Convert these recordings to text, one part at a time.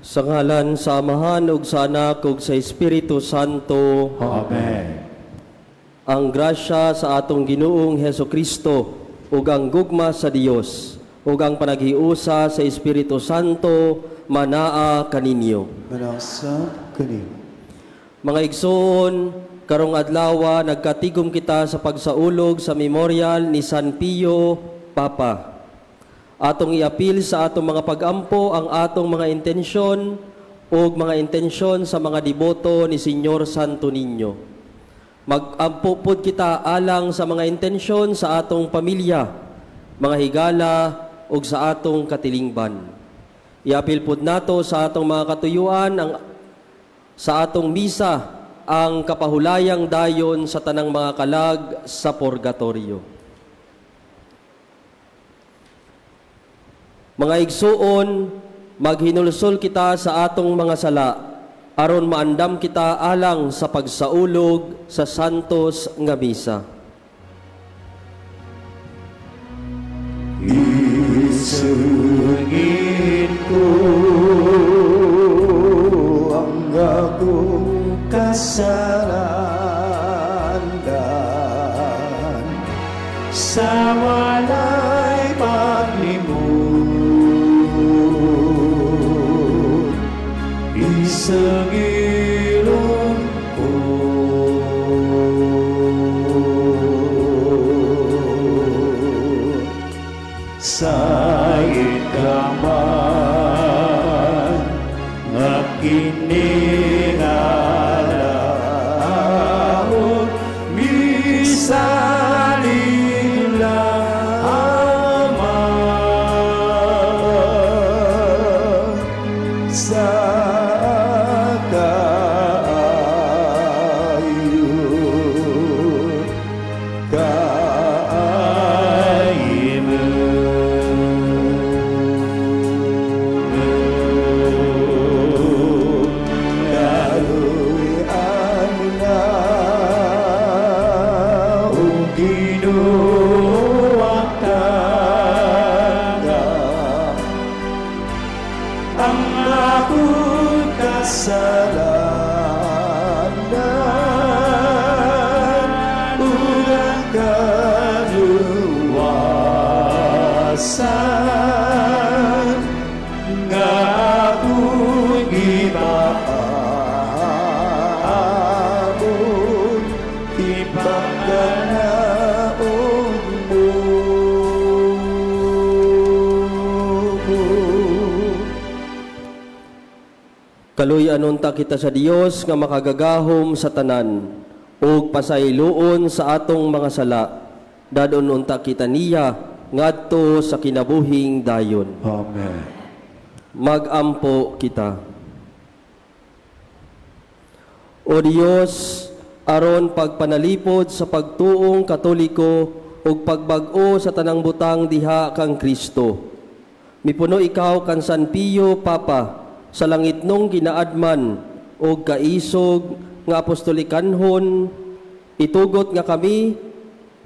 Sa ngalan sa Amahan ug sa Anak ug sa Espiritu Santo. Amen. Ang grasya sa atong Ginoong Heso Kristo ug ang gugma sa Dios ug ang panaghiusa sa Espiritu Santo manaa kaninyo. Manasab kanimo. Mga igsoon, karong adlaw nagkatigom kita sa pagsaulog sa memorial ni San Pio Papa. Atong iapil sa atong mga pagampo ang atong mga intensyon ug mga intensyon sa mga deboto ni Señor Santo Niño. Magampo pod kita alang sa mga intensyon sa atong pamilya, mga higala ug sa atong katilingban. Iapil pod nato sa atong mga katuyuan ang sa atong misa ang kapahulayang dayon sa tanang mga kalag sa purgatorio. Mga igsuon, maghinulsol kita sa atong mga sala, aron maandam kita alang sa pagsaulog sa santos nga misa. Isungin ko ang akong kasalanan sa walay paglimot. Isangilon ko sa ikaman nga kiningalahon misalin lamang sa kaayo kaayo kaluy-an mo na o Ginoo ang tanda ang akong kasalanan ug ang kaluwasan nga akong gipaamot ipagkanaog mo. Kaluy-an unta kita sa Dios nga makagagahom sa tanan ug pasayloon sa atong mga sala. Dadon unta kita niya ngadto sa kinabuhing dayon. Amen. Magampo kita. O Dios, aron pagpanalipod sa pagtuong Katoliko ug pagbag-o sa tanang butang diha kang Kristo. Mipuno ikaw kan San Pio Papa sa langitnong ginaadman ug kaisog nga apostolikanhon, itugot nga kami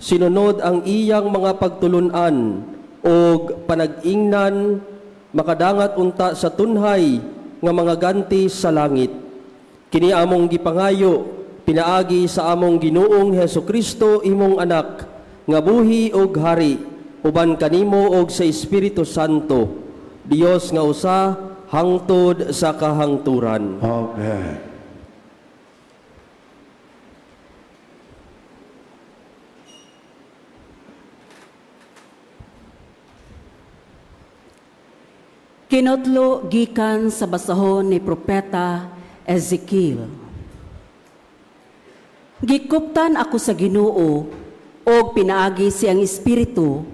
sinunod ang iyang mga pagtulunan ug panag-ingnan makadangat unta sa tunhay nga mga ganti sa langit. Kini among gipangayo pinaagi sa among Ginoong Hesukristo, imong anak, nga buhi ug hari uban kanimo og sa Espiritu Santo, Dios nga usa hangtod sa kahangturan. Amen. Kinotlo gikan sa basahon ni Propeta Ezekiel. Gikuptan ako sa Ginoo og pinaagi siyang espiritu.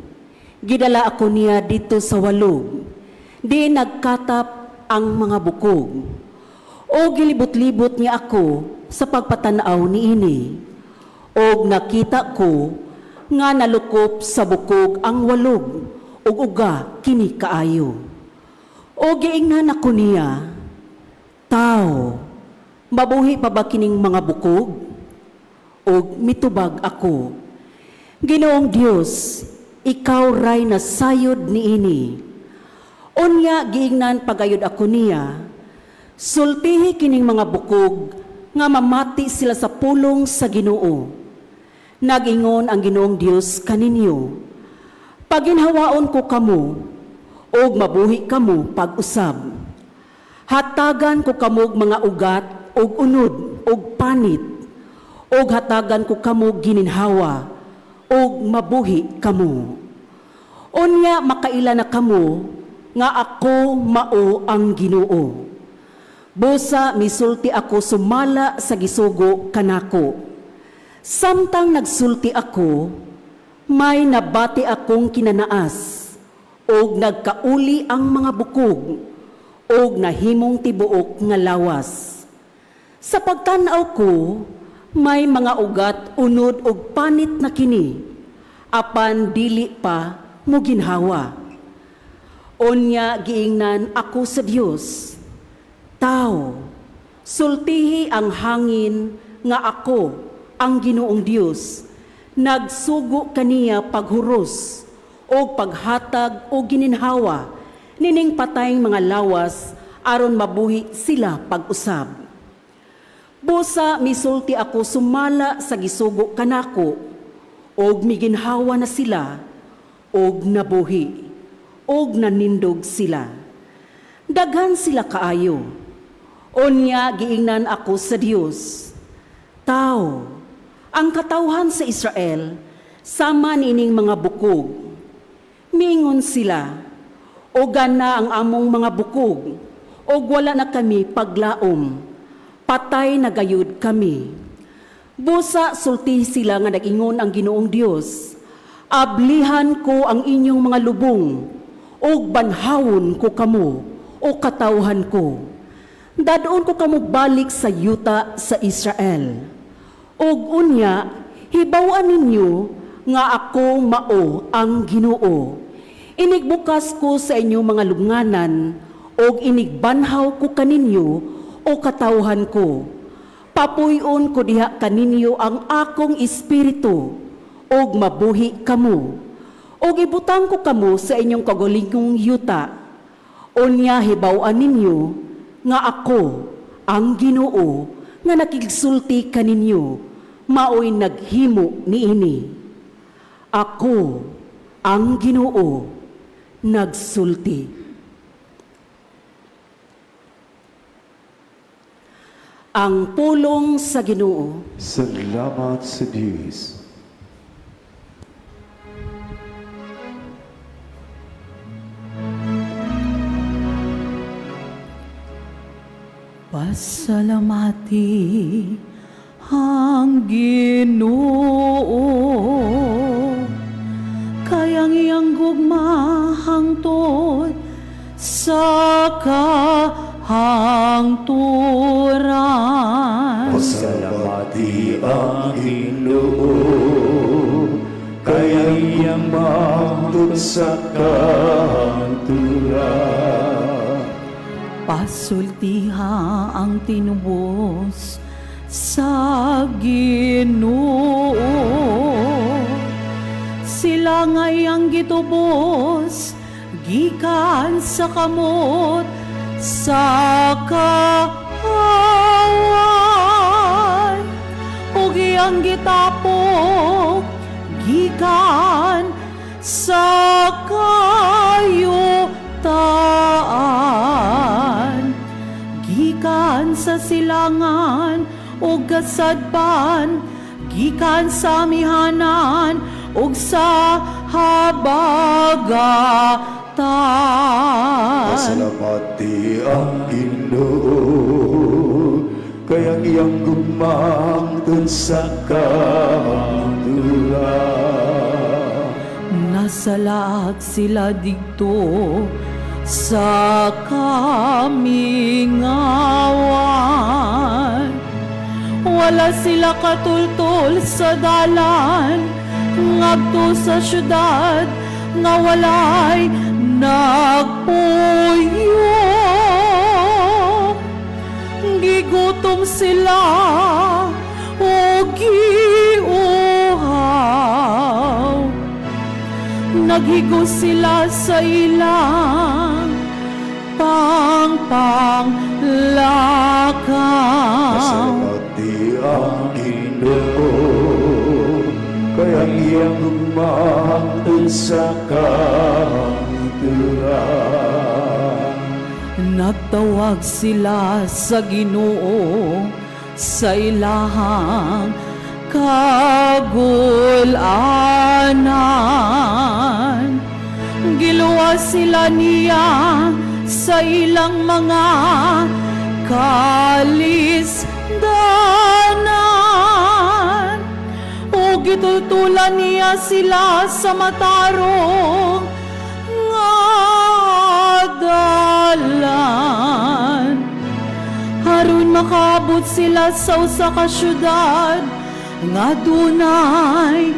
Gidala ako niya dito sa walog. Di nagkatap ang mga bukog. O gilibot-libot niya ako sa pagpatanaw niini. Og nakita ko nga nalukop sa bukog ang walog ug uga kini kaayo. O giingnan ako niya, "Tao, mabuhi pa ba kining mga bukog?" Og mitubag ako, "Ginoong Dios, ikaw ray nasayod niini." Unya giingnan pagayod ako niya, Sultihi kining mga bukog nga mamati sila sa pulong sa Ginoo. Nagingon ang Ginoong Dios kaninyo: Paginhawaon ko kamo og mabuhi kamo pag-usab. Hatagan ko kamo og mga ugat og unod og panit, og hatagan ko kamo gininhawa og mabuhi kamo. Unya makaila na kamo nga ako mao ang Ginoo. Busa misulti ako sumala sa gisugo kanako. Samtang nagsulti ako, may nabati akong kinanaas, og nagkauli ang mga bukog, og nahimong tibuok nga lawas. Sa pagtan-aw ko, may mga ugat, unod og panit na kini, apan dili pa moginhawa. Unya giingnan ako sa Dios, "Tao, sultihi ang hangin nga ako, ang Ginoong Dios, nagsugo kaniya paghuros o paghatag o gininhawa nining patayng mga lawas aron mabuhi sila pag-usab." Busa misulti ako sumala sa gisugo kanako, og miginhawa na sila og nabuhi og nanindog sila. Daghan sila kaayo. Unya giingnan ako sa Dios, "Tao, ang katawhan sa Israel sama niining mga bukog. Miingon sila, 'Uga na ang among mga bukog, ug wala na kami paglaom. Patay na gayud kami.' Busa sulti sila nga nag-ingon ang Ginoong Dios, ablihan ko ang inyong mga lubong, ug banhawon ko kamo, o katawhan ko. Dad-on ko kamo balik sa yuta sa Israel. Ug unya, hibaw-an ninyo nga ako mao ang Ginoo. Inigbukas ko sa inyong mga lubnganan, ug inigbanhaw ko kaninyo, o katawhan ko. Papuy-on ko diha kaninyo ang akong espiritu, ug mabuhi kamo. Ug ibutang ko kamo sa inyong kaugalingong yuta. Unya hibaw-an ninyo nga ako, ang Ginoo, nga nakigsulti kaninyo, maoy naghimo niini. Ako, ang Ginoo, nagsulti." Ang pulong sa Ginoo. Salamat sa Diyos. Pasalamati ang Ginoo, kay ang iyang gugma hangtod sa kahangturan. Pasalamati ang Ginoo, kay ang iyang hangtod sa kahangturan. Pasultiha ang tinubos sa Ginoo. Sila nga iyang gitubos gikan sa kamot sa kaaway, ug iyang gitapok gikan sa kayutaan, gikan sa silangan ug kasadpan, gikan sa amihanan ug sa habagatan. Pasalamati ang Ginoo, kay ang iyang gugma hangtod sa kahangturan. Nasalaag sila digto sa kamingawan. Wala sila katultol sa dalan ngadto sa syudad nga walay nagpuyo. Gigutom sila o giuhaw. Naghigo sila sa ilang pangpanglaway. gugma hangtod sa kahangturan. Nagtawag sila sa Ginoo sa ilahang kagul-anan. Giluwas sila niya sa ilang mga kalisdanan. O gitultulan niya sila sa matarong nga dalan. Aron makaabot sila sa usa ka syudad nga dunay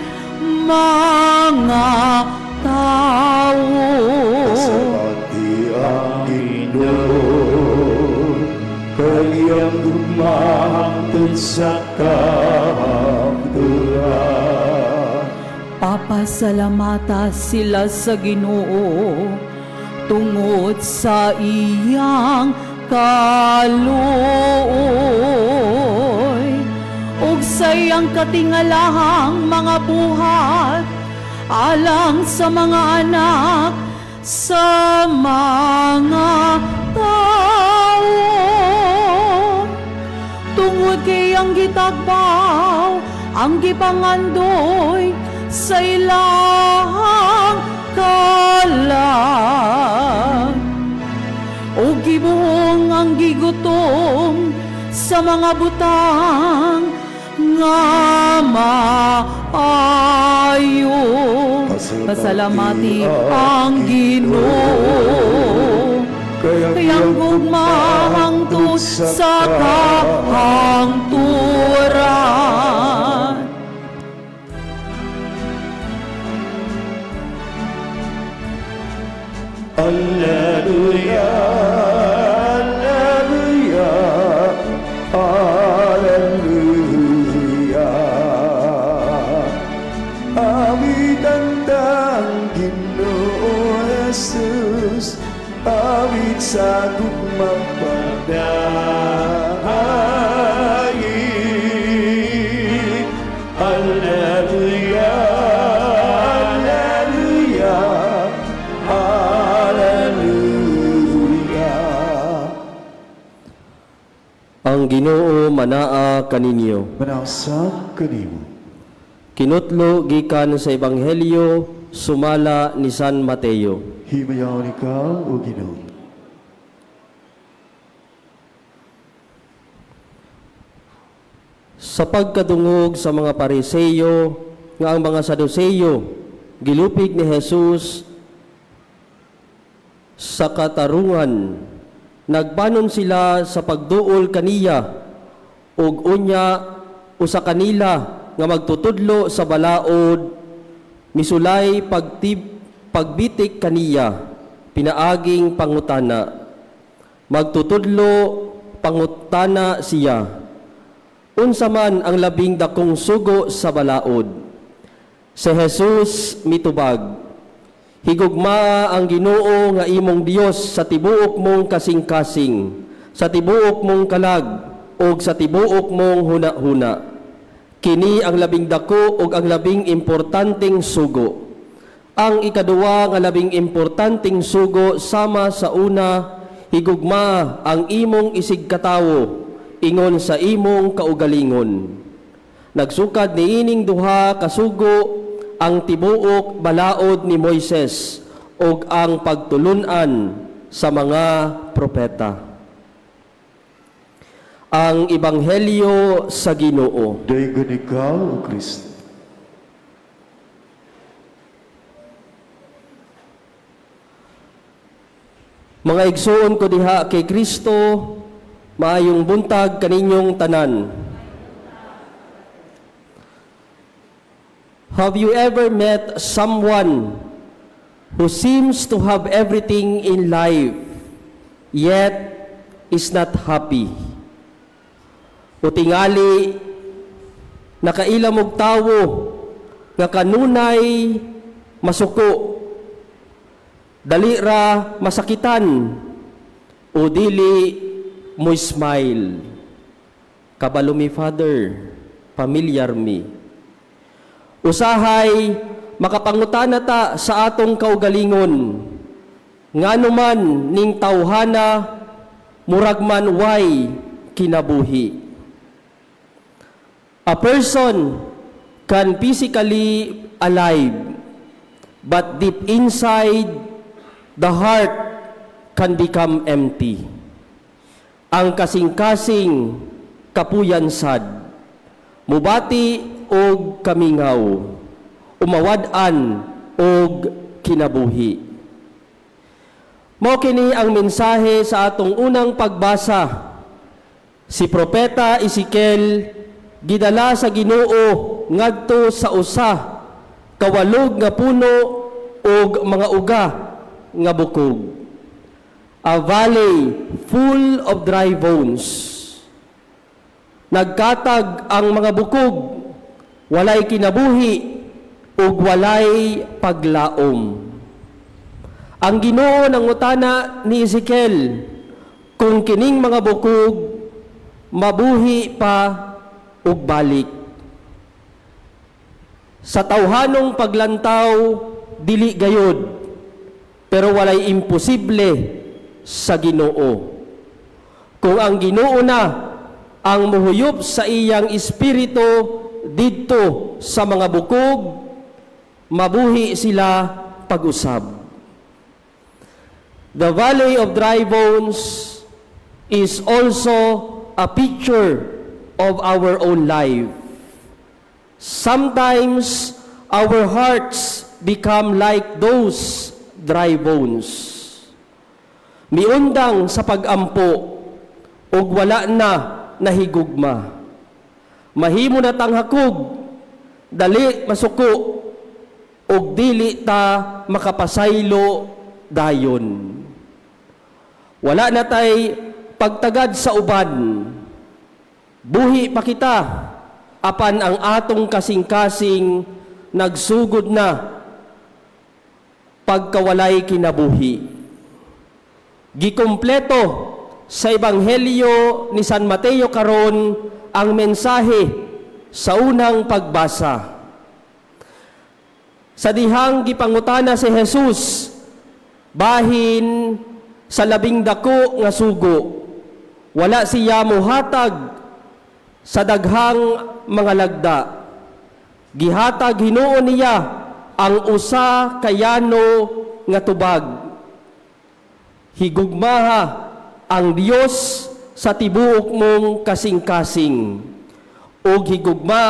mga tawo. Pasalamati ang Ginoo, kay iyang gugma hangtod sa kahangturan. Papasalamata sila sa Ginoo tungod sa iyang kaluoy ug sa iyang katingalahang mga buhat alang sa mga anak sa mga tao, tungod kay ang gitagbaw ang gipangandoy sa ilahang kalag o gibuhong ang gigutom sa mga butang nga maayo. Pasalamati ang Ginoo, kay ang gugma hangtod sa kahangturan. Alleluia, Alleluia, Alleluia. Awit ang Ginoo Jesus, awit sa gugmang pagdaig. Alleluia, Alleluia, Alleluia. Ang Ginoo manaa kaninyo. Manaa sab kanimo. Kinutlo gikan sa Ebanghelyo sumala ni San Mateo. Himayaon ikaw, O Ginoo. Sa pagkadungog sa mga Pariseyo nga ang mga Saduseyo gilupig ni Jesus sa katarungan, nagbanon sila sa pagduol kaniya, ug unya usa kanila nga magtutudlo sa balaod misulay pagbitik kaniya pinaaging pangutana. Magtutudlo, pangutana siya, "Unsa man ang labing dakong sugo sa balaod?" Si Jesus mitubag, "Higugmaa ang Ginoo nga imong Dios sa tibuok mong kasing-kasing, sa tibuok mong kalag, ug sa tibuok mong huna-huna. Kini ang labing dako ug ang labing importanteng sugo. Ang ikaduwa nga labing importanteng sugo sama sa una: higugmaa ang imong isigkatawo ingon sa imong kaugalingon. Nagsukad niining duha ka sugo ang tibuok balaod ni Moises ug ang pagtulun-an sa mga propeta." Ang Ebanghelyo sa Ginoo. Daygon ikaw, O Kristo. Mga igsuon ko diha kay Kristo, maayong buntag kaninyong tanan. Have you ever met someone who seems to have everything in life, yet is not happy? O tingali, nakaila mog tawo nga kanunay masuko, dali ra masakitan, o dili mo smile. Kabalo mi, Father, familiar mi. Usahay, makapangutana ta sa atong kaugalingon, ngano man ning tawhana murag man way kinabuhi? A person can physically alive, but deep inside, the heart can become empty. Ang kasing-kasing kapuyan sad, mubati og kamingaw, umawad-an og kinabuhi. Mao kini ang mensahe sa atong unang pagbasa. Si Propeta Ezekiel gidala sa Ginoo ngadto sa usa ka walog nga puno og mga uga nga bukog. A valley full of dry bones. Nagkatag ang mga bukog, walay kinabuhi ug walay paglaom. Ang Ginoo nangutana ni Ezekiel kung kining mga bukog mabuhi pa ug balik. Sa tawhanong paglantaw, dili gayod, pero walay imposible sa Ginoo. Kung ang Ginoo na ang muhuyop sa iyang espiritu didto sa mga bukog, mabuhi sila pag-usab. The valley of dry bones is also a picture of our own life. Sometimes our hearts become like those dry bones. Miundang sa pag-ampo ug wala na nahigugma. Mahimo na tang hakog, dali masuko ug dili ta makapasaylo dayon. Wala na tay pagtagad sa uban. Buhi pa kita apan ang atong kasing-kasing nagsugod na pagkawalay kinabuhi. Gikompleto sa Ebanghelyo ni San Mateo karon ang mensahe sa unang pagbasa. Sa dihang gipangutana si Jesus bahin sa labing dako nga sugo, wala siya muhatag sa daghang mga lagda. Gihatag hinuon niya ang usa ka yano nga tubag. Higugmaha ang Dios sa tibuok mong kasing-kasing ug higugma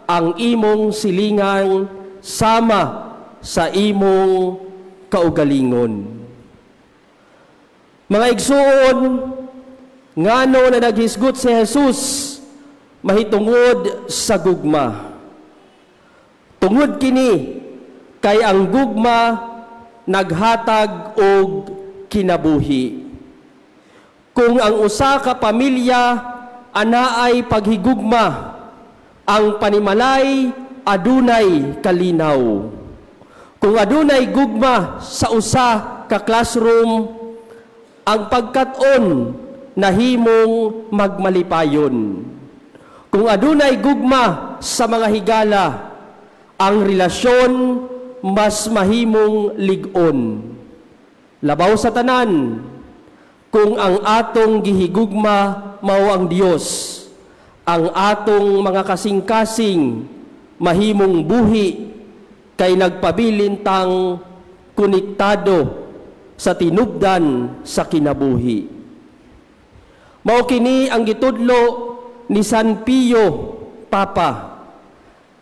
ang imong silingan sama sa imong kaugalingon. Mga igsuon, ngano na naghisgot si Jesus? Mahitungod sa gugma. Tungod kini kay ang gugma naghatag og kinabuhi. Kung ang usa ka pamilya anaay paghigugma, ang panimalay adunay kalinaw. Kung adunay gugma sa usa ka classroom, ang pagkat-on nahimong magmalipayon. Kung adunay gugma sa mga higala, ang relasyon mas mahimong lig-on. Labaw sa tanan, kung ang atong gihigugma mao ang Dios, ang atong mga kasing-kasing mahimong buhi kay nagpabilin tang konektado sa tinubdan sa kinabuhi. Mao kini ang gitudlo ni San Pio Papa.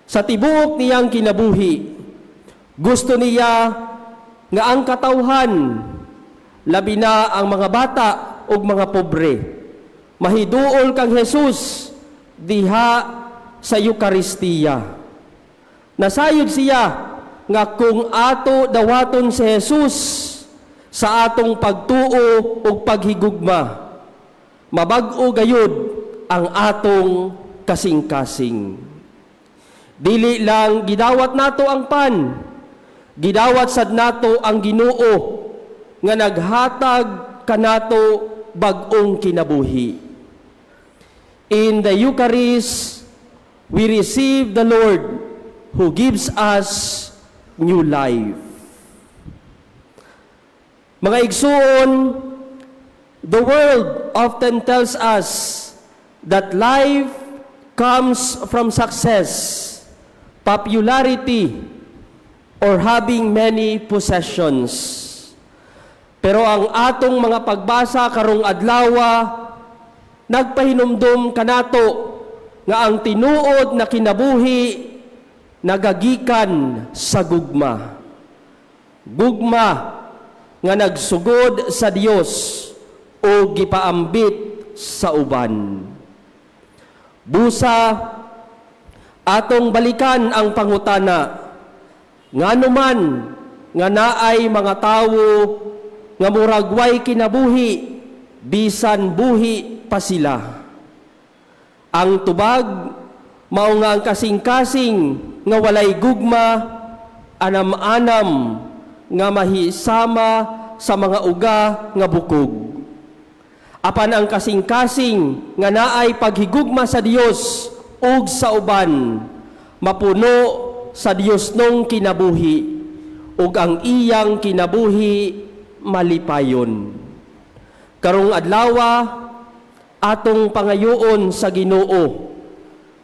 Sa tibuok niyang kinabuhi, gusto niya nga ang katawhan, labi na ang mga bata ug mga pobre, mahiduol kang Jesus diha sa Eukaristiya. Nasayod siya nga kung ato dawaton si Jesus sa atong pagtuo ug paghigugma, mabag-o gayud ang atong kasing-kasing. Dili lang gidawat nato ang pan, gidawat sad nato ang Ginoo nga naghatag kanato bag-ong kinabuhi. In the Eucharist, we receive the Lord who gives us new life. Mga igsuon, the world often tells us that life comes from success, popularity, or having many possessions. Pero ang atong mga pagbasa karong adlawa nagpahinumdum kanato nga ang tinuod na kinabuhi nagagikan sa gugma. Gugma nga nagsugod sa Dios o gipaambit sa uban. Busa, atong balikan ang pangutana, ngano man nga naay mga tawo nga murag way kinabuhi bisan buhi pa sila? Ang tubag mao nga ang kasing-kasing nga walay gugma anam-anam nga mahisama sa mga uga nga bukog. Apan ang kasing-kasing nga naay paghigugma sa Dios ug sa uban, mapuno sa Diosnong kinabuhi ug ang iyang kinabuhi malipayon. Karong adlawa, atong pangayoon sa Ginoo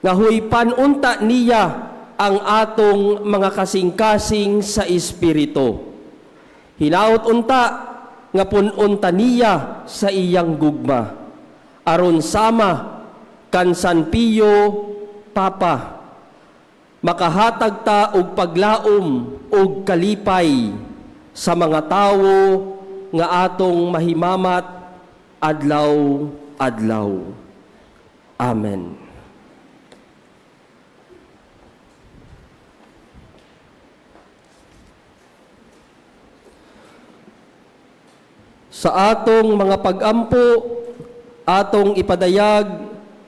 nga huypan unta niya ang atong mga kasing-kasing sa espiritu. Hinaot unta nga pun-on ta niya sa iyang gugma aron sama kan San Pio Papa, makahatag ta og paglaom og kalipay sa mga tawo nga atong mahimamat adlaw-adlaw. Amen. Sa atong mga pag-ampo, atong ipadayag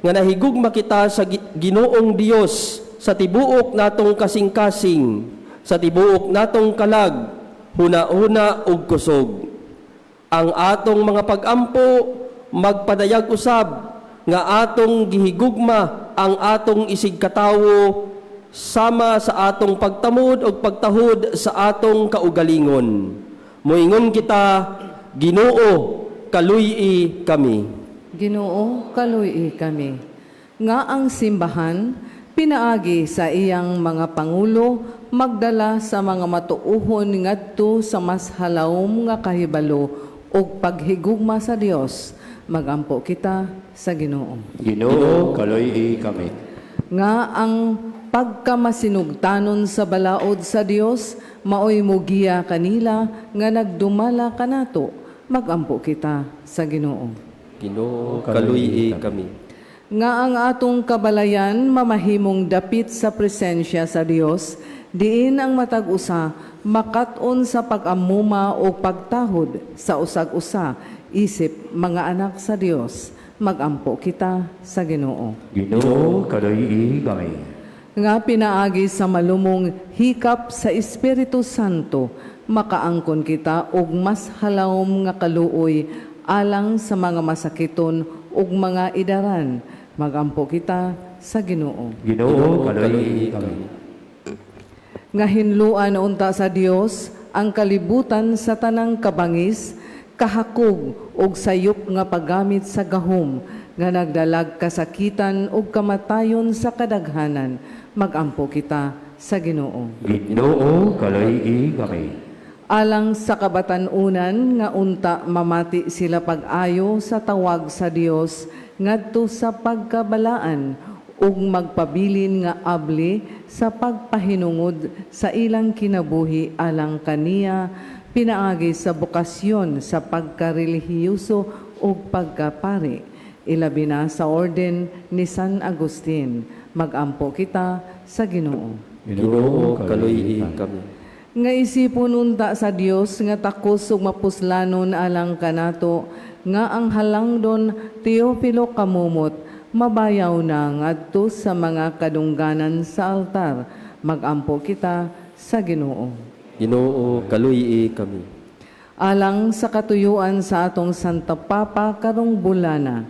nga nahigugma kita sa Ginoong Dios sa tibuok natong kasing-kasing, sa tibuok natong kalag, huna-huna ug kusog. Ang atong mga pag-ampo magpadayag usab nga atong gihigugma ang atong isigkatawo sama sa atong pagtamod ug pagtahod sa atong kaugalingon. Moingon kita, Ginoo, kaluy-i kami. Ginoo, kaluy-i kami. Nga ang simbahan, pinaagi sa iyang mga pangulo, magdala sa mga matuohon ngadto sa mas halawom nga kahibalo ug paghigugma sa Dios. Magampo kita sa Ginoo. Ginoo, kaluy-i kami. Nga ang pagkamasinugtanon sa balaod sa Dios maoy mugiya kanila nga nagdumala kanato. Magampo kita sa Ginoo. Ginoo, kaluy-i kami. Nga ang atong kabalayan mamahimong dapit sa presensya sa Dios, diin ang matag usa makat-on sa pag-amuma o pagtahod sa usag-usa isip mga anak sa Dios. Magampo kita sa Ginoo. Ginoo, kaluy-i kami. Nga pinaagi sa malumong hikap sa Espiritu Santo, makaangkon kita og mas halawom nga kaluoy alang sa mga masakiton ug mga idaran. Magampo kita sa Ginoo. Ginoo, kaluy-i kami. Nga hinluan unta sa Dios ang kalibutan sa tanang kabangis, kahakog ug sayop nga paggamit sa gahom nga nagdalag kasakitan ug kamatayon sa kadaghanan. Magampo kita sa Ginoo. Ginoo, kaluy-i kami. Alang sa kabatan-unan nga unta mamati sila pag-ayo sa tawag sa Dios ngadto sa pagkabalaan ug magpabilin nga abli sa pagpahinungod sa ilang kinabuhi alang kaniya pinaagi sa bokasyon sa pagkarelihiyoso ug pagkapari, ilabi na sa orden ni San Agustin. Magampo kita sa Ginoo. Ginoo, kaluy-i kami. Nga isipon unta sa Dios nga takos ug mapuslanon alang kanato nga ang halangdon Teofilo Camomot mabayaw na ngadto sa mga kadungganan sa altar. Magampo kita sa Ginoo. Ginoo, kaluy-i kami. Alang sa katuyuan sa atong Santa Papa karong bulana,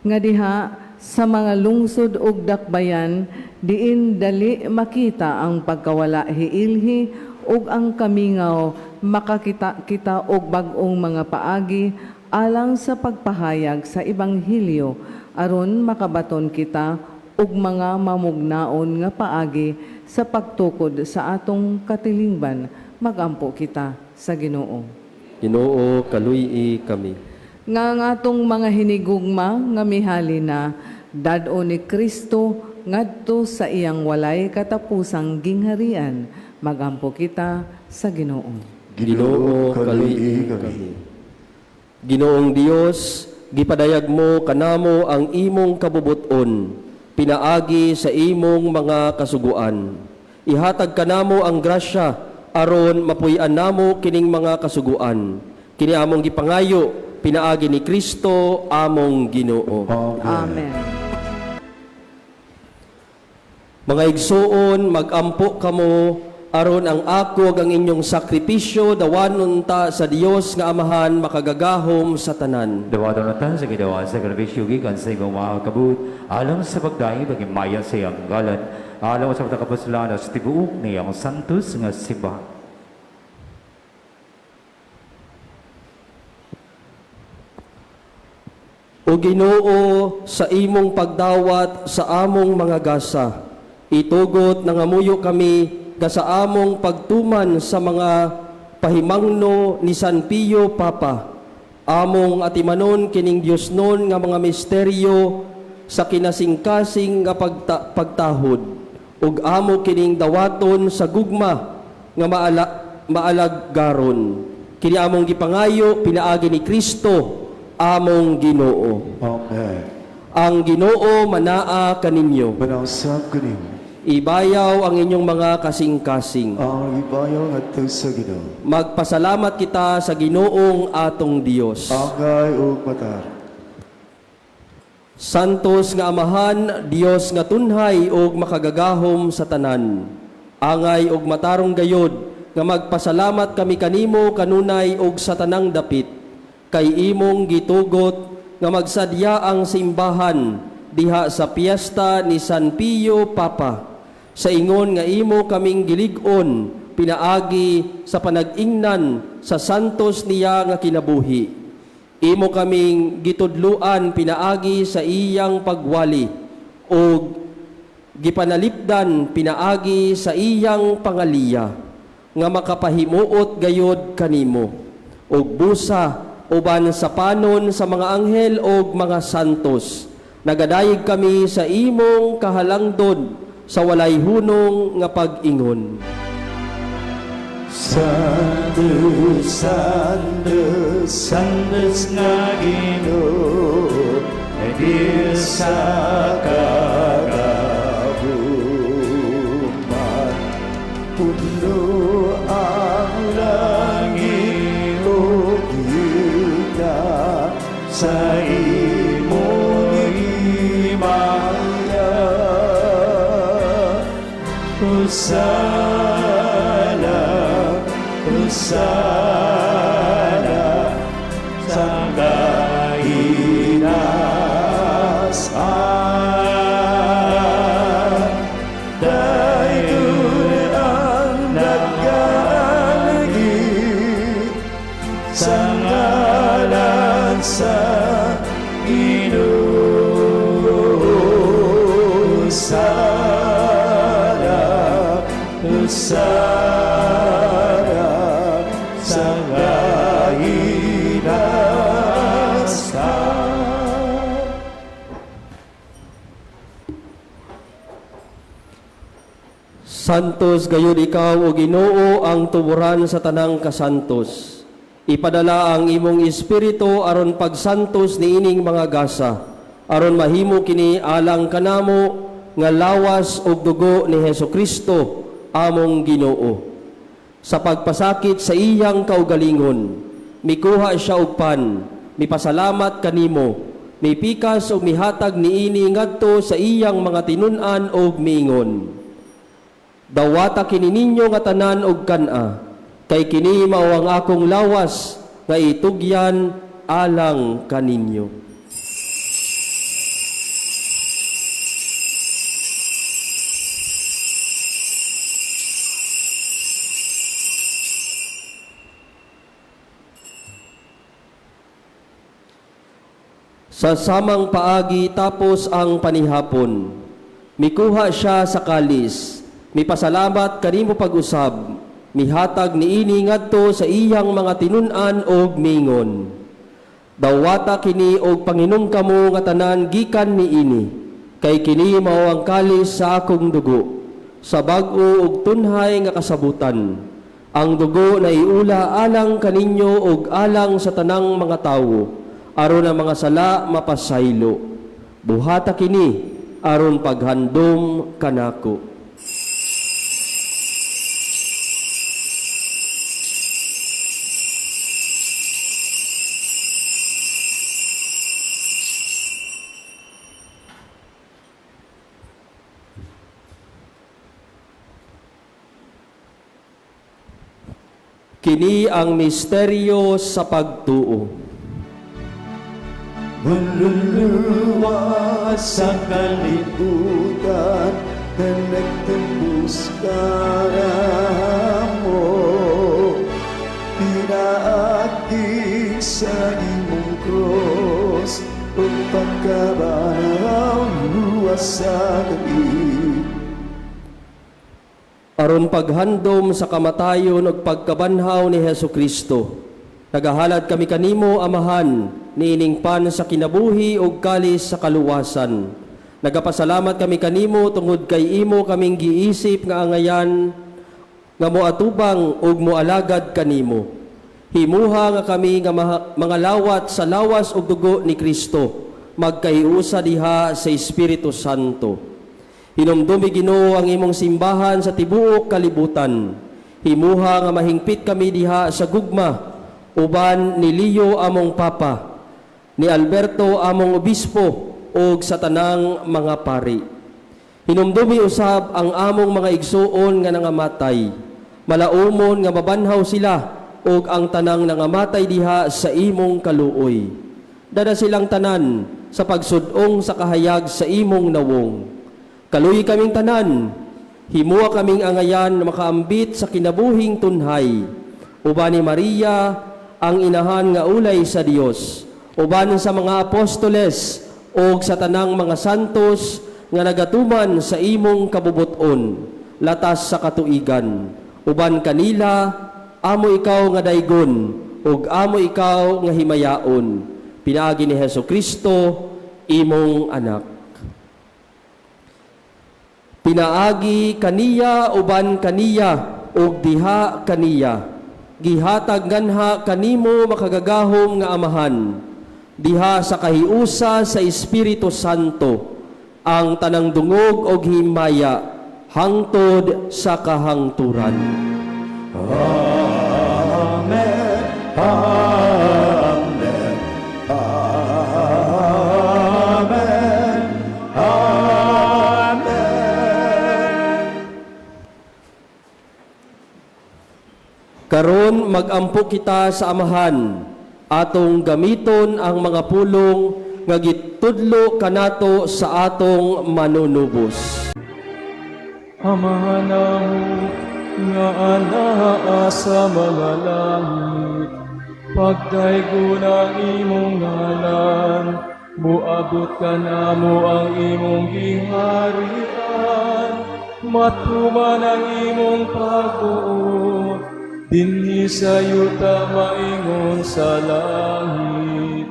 nga diha sa mga lungsod ug dakbayan diin dali makita ang pagkawala hiilhi ug ang kamingaw, makakita kita og bag-ong mga paagi alang sa pagpahayag sa ebanghelyo aron makabaton kita og mga mamugnaon nga paagi sa pagtukod sa atong katilingban. Magampo kita sa Ginoo. Ginoo, kaluy-i kami. Nga ang atong mga hinigugma nga mihali na, dad-on ni Kristo ngadto sa iyang walay katapusang gingharian. Magampo kita sa Ginoo. Ginoo, kaluy-i kami. Ginoong Dios, gipadayag mo kanamo ang imong kabubuton, pinaagi sa imong mga kasuguan. Ihatag kanamo ang grasya aron mapuy-an namo kining mga kasuguan. Kini among gipangayo pinaagi ni Kristo among Ginoo. Amen. Mga igsuon, magampo kamo aron ang ako ug ang inyong sakripisyo dawanon ta sa Dios nga Amahan makagagahom sa tanan. Dawaton natan sa gidawa sa sakripisyo gikan sa imong mga kabut alang sa pagdaig pagimaya sa iyang ngalan alang sa pagkapaslan sa tibuok niyang santos nga simbahan. O Ginoo, sa imong pagdawat sa among mga gasa, itugot nangamuyo kami nga sa among pagtuman sa mga pahimangno ni San Pio Papa, among atimanon kining Dios nun nga mga misteryo sa kinasingkasing nga pagtahod, ug amo kining dawaton sa gugma nga maalaggaron. Kini among gipangayo pinaagi ni Kristo among Ginoo. Amen. Ang Ginoo manaa kaninyo. Manausap kanimo. Ibayaw ang inyong mga kasing-kasing. Ang ibayaw ngadto sa Ginoo. Magpasalamat kita sa Ginoong atong Dios. Angay ug matar. Santos nga Amahan, Dios nga tunhay ug makagagahom sa tanan. Angay ug matarong gayod nga magpasalamat kami kanimo kanunay ug sa tanang dapit, kay imong gitugot nga magsadya ang simbahan diha sa piyesta ni San Pio Papa, sa ingon nga imo kaming gilig-on pinaagi sa panag-ingnan sa santos niya nga kinabuhi. Imo kaming gitudluan pinaagi sa iyang pagwali ug gipanalipdan pinaagi sa iyang pangaliya nga makapahimuot gayod kanimo ug busa uban sa panon sa mga anghel ug mga santos. Nagadayeg kami sa imong kahalangdon sa walay hunong nga pag-ingon. Santo, Santo, Santos nga Ginoo, Diyos sa kagahuman. Puno ang langit ug yuta sa imong himaya. Hosana, Hosana, sa kahinaasan. Dayon ang nag-alagi sa ngalan sa Ginoo. Hosana, Hosana, sa kahinaasan. Santos gayud ikaw o Ginoo, ang tuburan sa tanang kasantos. Ipadala ang imong espiritu aron pagsantos niining mga gasa, aron mahimo kini alang kanamo nga lawas ug dugo ni Hesus Kristo among Ginoo. Sa pagpasakit sa iyang kaugalingon, mikuha siya og pan, mipasalamat kanimo, mipikas ug mihatag niini ngadto sa iyang mga tinun-an ug miingon: "Dawata kini ninyo nga tanan og kan-a, kay kini mao ang akong lawas nga itugyan alang kaninyo." Sa samang paagi tapos ang panihapon, mikuha siya sa kalis, mipasalamat kanimo pag-usab, mihatag niini ngadto sa iyang mga tinun-an og mingon: "Dawata kini og panginom kamo nga tanan gikan niini, kay kini mao ang kalis sa akong dugo, sa bag-o ug tunhay nga kasabutan. Ang dugo na iula alang kaninyo ug alang sa tanang mga tawo, aron ang mga sala mapasaylo. Buhata kini aron paghandom kanako." Kini ang misteryo sa pagtuo. Manluluwas sa kalibutan na nagtubos mo, pinaagi sa imong cross ug pagkabanhaw, luwas sa gabi. Aron paghandom sa kamatayon ug pagkabanhaw ni Hesus Kristo, nagahalad kami kanimo, Amahan, niining pan sa kinabuhi ug kalis sa kaluwasan. Nagapasalamat kami kanimo tungod kay imo kaming giisip nga angayan nga moatubang ug moalagad kanimo. Himuha nga kami nga mga lawat sa lawas ug dugo ni Kristo, magkahiusa diha sa Espiritu Santo. Hinumdumi, Ginoo, ang imong simbahan sa tibuok kalibutan. Himuha nga mahingpit kami diha sa gugma uban ni Leo among Papa, ni Alberto among obispo ug sa tanang mga pari. Hinumdumi usab ang among mga igsuon nga nangamatay. Malaumon nga mabanhaw sila ug ang tanang nangamatay diha sa imong kaluoy. Dada silang tanan sa pagsud-ong sa kahayag sa imong nawong. Kaluyi kaming tanan, himuha kaming angayan na makaambit sa kinabuhing tunhay. Uban ni Maria, ang inahan nga ulay sa Dios, uban sa mga apostoles ug sa tanang mga santos nga nagatuman sa imong kabubuton, latas sa katuigan. Uban kanila, amo ikaw nga daygon, ug amo ikaw nga himayaon. Pinaagi ni Hesus Kristo, imong anak. Pinaagi kaniya, uban kaniya, ug diha kaniya, gihatag nganha kanimo makagagahom nga Amahan, diha sa kahiusa sa Espiritu Santo, ang tanang dungog og himaya hangtod sa kahangturan. Amen. Amen. Amen. Amen. Karon magampo kita sa Amahan, atong gamiton ang mga pulong nga gitudlo kanato sa atong manunubos. Amahan namo nga anaa sa mga langit, pagdaygon ang imong ngalan, muabot kanamo ang imong giharian, matuman ang imong pagbuot, dinhi sa yuta maingon sa langit.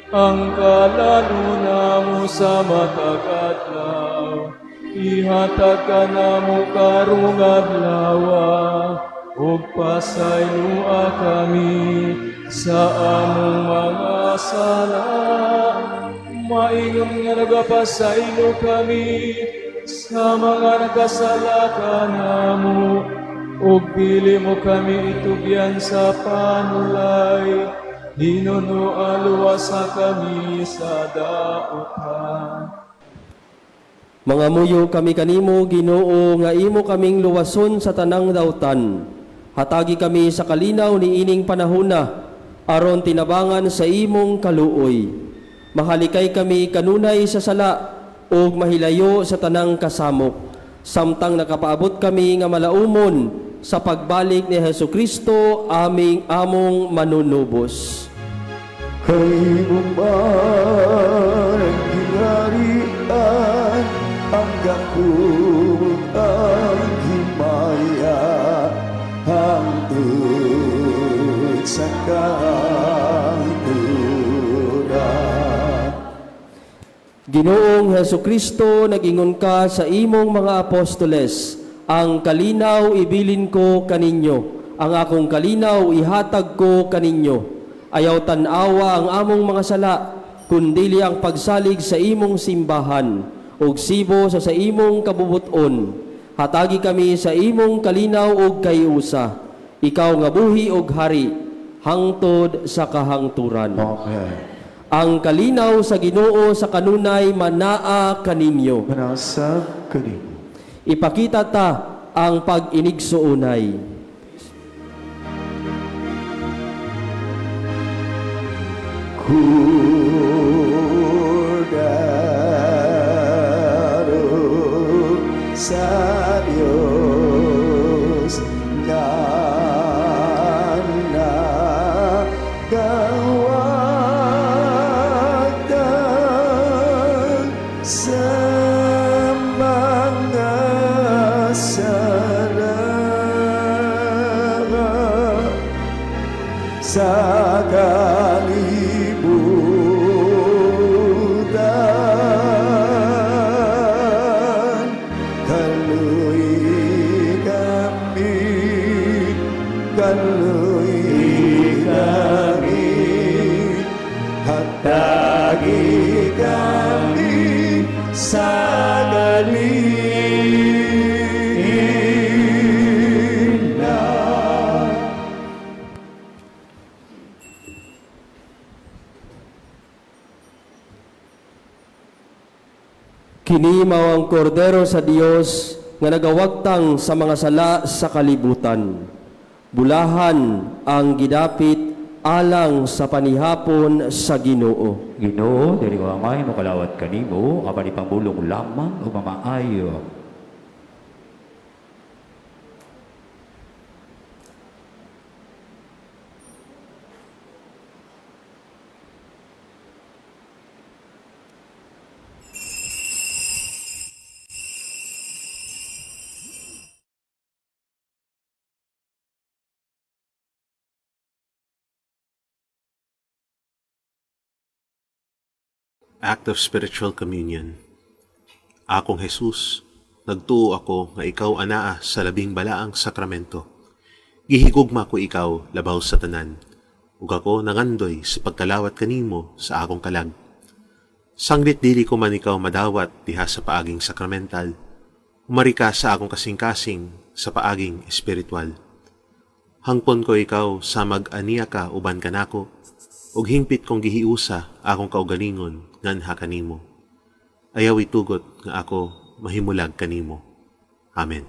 Ang kalaluna namo sa matag adlaw, ihatag kanamo karong adlawa, ug pasayloa kami sa among mga sala, maingon nga nagapasaylo kami sa mga nakasala kanamo, ug dili mo kami itugyan sa panulay, hinunoa luwasa kami sa dautan. Mangamuyo kami kanimo, Ginoo, nga imo kaming luwason sa tanang dautan. Hatagi kami sa kalinaw ni ining panahona, aron tinabangan sa imong kaluoy. Mahalikay kami kanunay sa sala ug mahilayo sa tanang kasamok, samtang nakapaabot kami nga malaumon sa pagbalik ni Hesus Kristo aming among manunubos. Kay buman Ginoong Heso Kristo, nagingon ka sa imong mga apostoles, ang kalinaw ibilin ko kaninyo, ang akong kalinaw ihatag ko kaninyo. Ayaw tan-awa ang among mga sala, kundili ang pagsalig sa imong simbahan, ug sibo sa imong kabubuton. Hatagi kami sa imong kalinaw ug kayusa. Ikaw nga buhi ug hari, hangtod sa kahangturan. Amen. Ang kalinaw sa Ginoo sa kanunay manaa kaninyo. Manasab kanimo. Ipakita ta ang pag-inigsuonay. Kordero sa Diyos na nagawagtang sa mga sala sa kalibutan. Kaluy kami, kaluy kami, hatagi kami sa galina. Kini mao ang kordero sa Dios nga nagawagtang sa mga sala sa kalibutan. Bulahan ang gidapit alang sa panihapon sa Ginoo. Ginoo, dili ko angay makalawat kanimo apan ipambulong lamang ug mamaayo. Act of Spiritual Communion. Akong Jesus, nagtuo ako nga ikaw anaa sa labing balaang sakramento. Gihigugma ko ikaw labaw sa tanan, ug ako nangandoy sa pagkalawat kanimo sa akong kalag. Sanglit dili ko man ikaw madawat diha sa paaging sakramental, umari ka sa akong kasing-kasing sa paaging espiritual. Hangpon ko ikaw sa mag-aniya ka uban kanako, ug hingpit kong gihiusa akong kaugalingon nganha kanimo. Ayaw itugot nga ako mahimulag kanimo. Amen.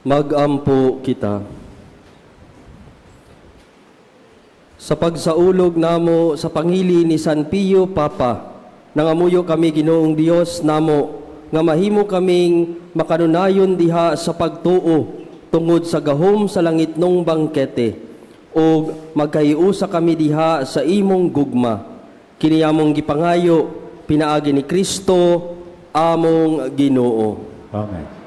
Magampo kita. Sa pagsaulog namo sa pangili ni San Pio Papa, nangamuyo kami Ginoong Dios namo nga mahimo kaming makanunayon diha sa pagtuo tungod sa gahom sa langitnong bangkete ug magkahiusa kami diha sa imong gugma. Kini among gipangayo pinaagi ni Kristo among Ginoo. Amen.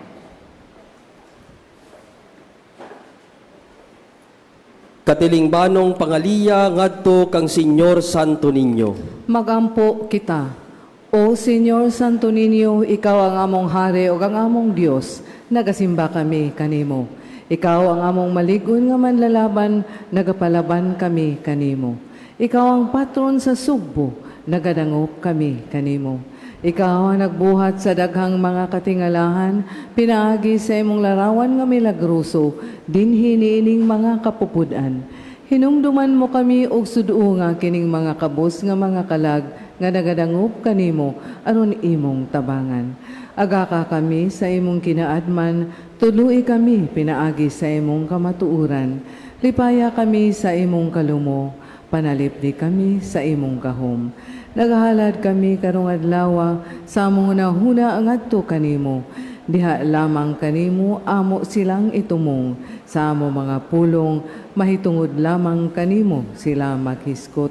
Katilingbanong pangaliya ngadto kang Senyor Santo Niño. Magampo kita. O Señor Santo Niño, ikaw ang among hari ug ang among Dios, nagasimba kami kanimo. Ikaw ang among maligon nga manlalaban, nagapalaban kami kanimo. Ikaw ang patron sa Sugbo, nagadangop kami kanimo. Ikaw ang nagbuhat sa daghang mga katingalahan, pinaagi sa imong larawan nga milagroso, dinhi niining mga kapupud-an. Hinumduman mo kami og suduo nga kining mga kabos nga mga kalag nga nagadangop kanimo aron imong tabangan. Agaka kami sa imong kinaadman, tului kami pinaagi sa imong kamatuoran. Lipaya kami sa imong kalumo, panalipdi kami sa imong gahom. Nagahalad kami karong adlaw sa among hunahuna ngadto kanimo. Diha lamang kanimo amo silang itumong sa amo mga pulong mahitungod lamang kanimo sila maghiskot.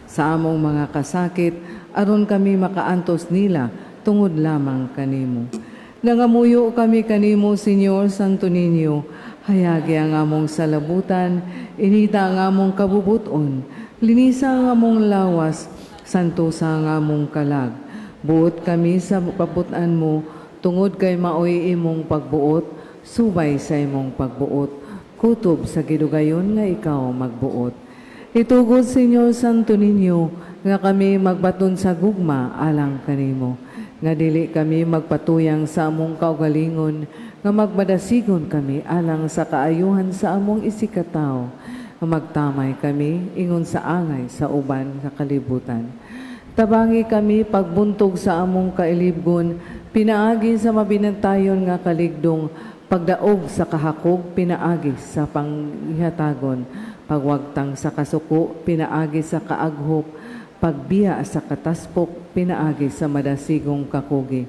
Sa among mga kasakit aron kami makaantos nila tungod lamang kanimo. Nangamuyo kami kanimo, Señor Santo Niño, hayagi ang among salabutan, inita ang among kabubuton, linisa ang among lawas, santosa ang among kalag. Buot kami sa paputan mo, tungod kay maoy imong pagbuot, subay sa imong pagbuot, kutob sa gidugayon nga ikaw magbuot. Itugod, Señor Santo Niño, nga kami magbaton sa gugma alang kanimo, nga dili kami magpatuyang sa among kaugalingon, nga magmadasigon kami alang sa kaayuhan sa among isigkatawo, nga magtamay kami ingon sa angay sa uban sa kalibutan. Tabangi kami pagbuntog sa among kailibgon, pinaagi sa mabinantayon nga kaligdong, pagdaog sa kahakog, pinaagi sa panghatagon, pagwagtang sa kasuko, pinaagi sa kaaghop, pagbiya sa kataspok, pinaagi sa madasigong kakugi.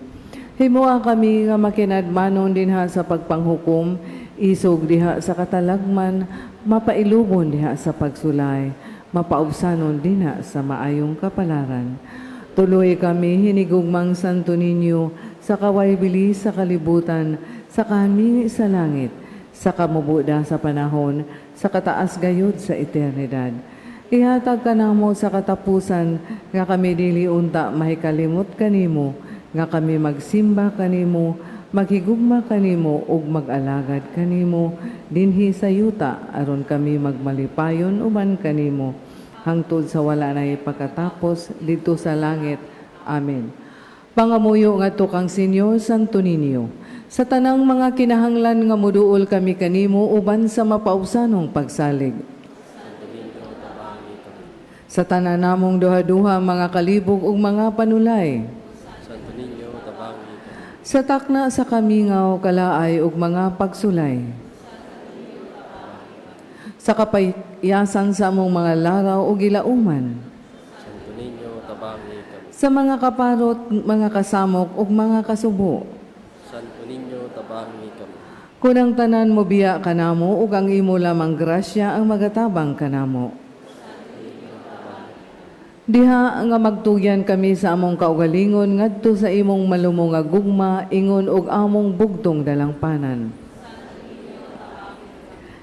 Himoa kami nga makinadmanon dinha sa pagpanghukom, isog diha sa katalagman, mapailubon diha sa pagsulay, mapaubsanon dinha sa maayong kapalaran. Tuloy kami hinigugmang Santo Niño sa kawaybili sa kalibutan, sa kahamini sa langit, sa kamubuda sa panahon, sa kataas gayud sa eternidad. Ihatag ka namo sa katapusan nga kami dili unta mahikalimot kanimo, nga kami magsimba kanimo, maghigugma kanimo ug mag-alagad kanimo dinhi sa yuta aron kami magmalipayon uban kanimo hangtod sa wala nay pagkatapos didto sa langit. Amen. Pangamuyo ngadto kang Señor Santo Niño, sa tanang mga kinahanglan nga muduol kami kanimo uban sa mapaubsanong pagsalig. Sa tanan namong duha-duha mga kalibog ug mga panulay. Santo Niño, tabangi kami. Sa takna sa kamingaw, kalaay ug mga pagsulay. Sa kapayasan sa among mga laraw ug gilauman. Santo Niño, tabangi kami. Sa mga kaparot, mga kasamok ug mga kasubo. Santo Niño, tabangi kami. Kun ang tanan mo biya kanamo ug ang imo lamang grasya ang magatabang kanamo. Diha nga magtugyan kami sa among kaugalingon ngadto sa imong malumo nga gugma ingon og among bugtong dalangpanan.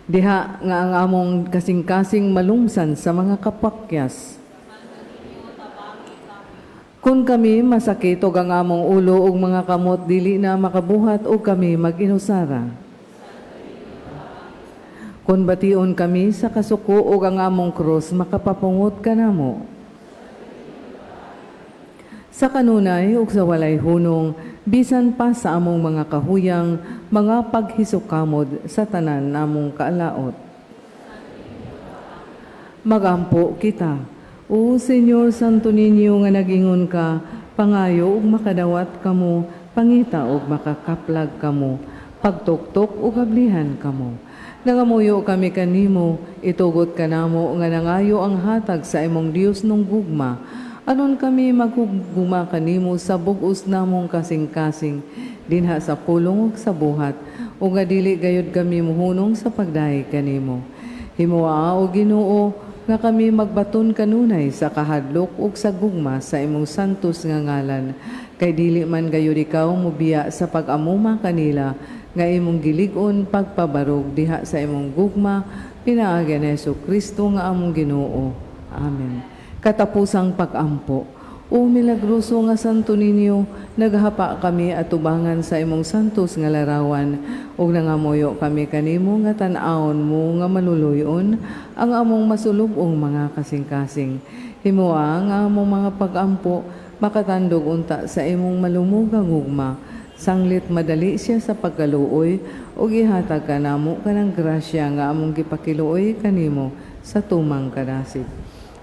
Diha nga ang among kasing-kasing malungsan sa mga kapakyas. Kung kami masakit og ang among ulo ug mga kamot dili na makabuhat og kami mag-inusara. Kung bation kami sa kasuko ug ang among krus makapapungot kanamo. Sa kanunay ug sa walay hunong, bisan pa sa among mga kahuyang, mga paghisukamod sa tanan namong kaalaot. Magampo kita. O Señor Santo Niño nga nagingon ka, pangayo ug makadawat kamo, pangita ug makakaplag kamo, pagtuktok ug ablihan kamo. Nangamuyo kami kanimo, itugot kanamo nga nangayo ang hatag sa imong Dios nung gugma. Aron kami maghugma kanimo sa bug-os namong kasing-kasing, dinha sa pulong ug sa buhat, ug nga dili gayud kami muhunong sa pagdayeg kanimo. Himoa o Ginoo nga kami magbaton kanunay sa kahadlok ug sa gugma sa imong santos nga ngalan, kay dili man gayud ikaw mobiya sa pag-amuma kanila nga imong gilig-on pagpabarog diha sa imong gugma pinaagi ni Hesus Kristo nga among Ginoo. Amen. Katapusang pag-ampo. O milagroso nga Santo Niño, naghapa kami atubangan sa imong santos nga larawan ug nangamuyo kami kanimo nga tan-awon mo nga maluluyon ang among masulub-ong mga kasing-kasing. Himoa nga among mga pag-ampo makatandog unta sa imong malumugang gugma. Sanglit madali siya sa pagkaluoy ug ihatag kanamo kanang grasya nga among gipakiluoy kanimo sa tumang kadasig.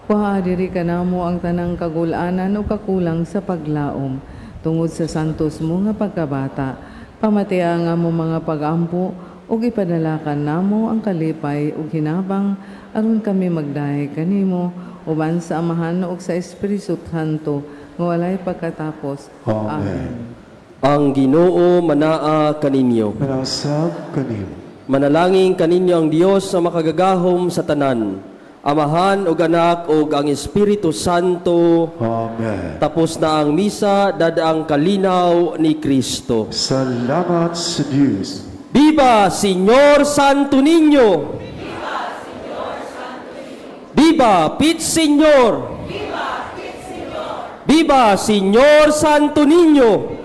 Kuha diri kanamo ang tanang kagulanan o kakulang sa paglaom tungod sa santos mo nga pagkabata. Pamatia ang among mga pag-ampo ug ipadala kanamo ang kalipay ug hinabang aron kami magdayeg kanimo uban sa Amahan ug sa Espiritu Santo nga walay pagkatapos. Amen. Ang Ginoo manaa kaninyo. Manasab kanimo. Manalangin kaninyo ang Dios sa makagagahom sa tanan. Amahan ug Anak ug ang Espiritu Santo. Amen. Tapos na ang misa, dadaang kalinaw ni Kristo. Salamat sa Diyos. Viva Señor Santo Niño! Viva Pit Señor! Viva Señor Santo Niño!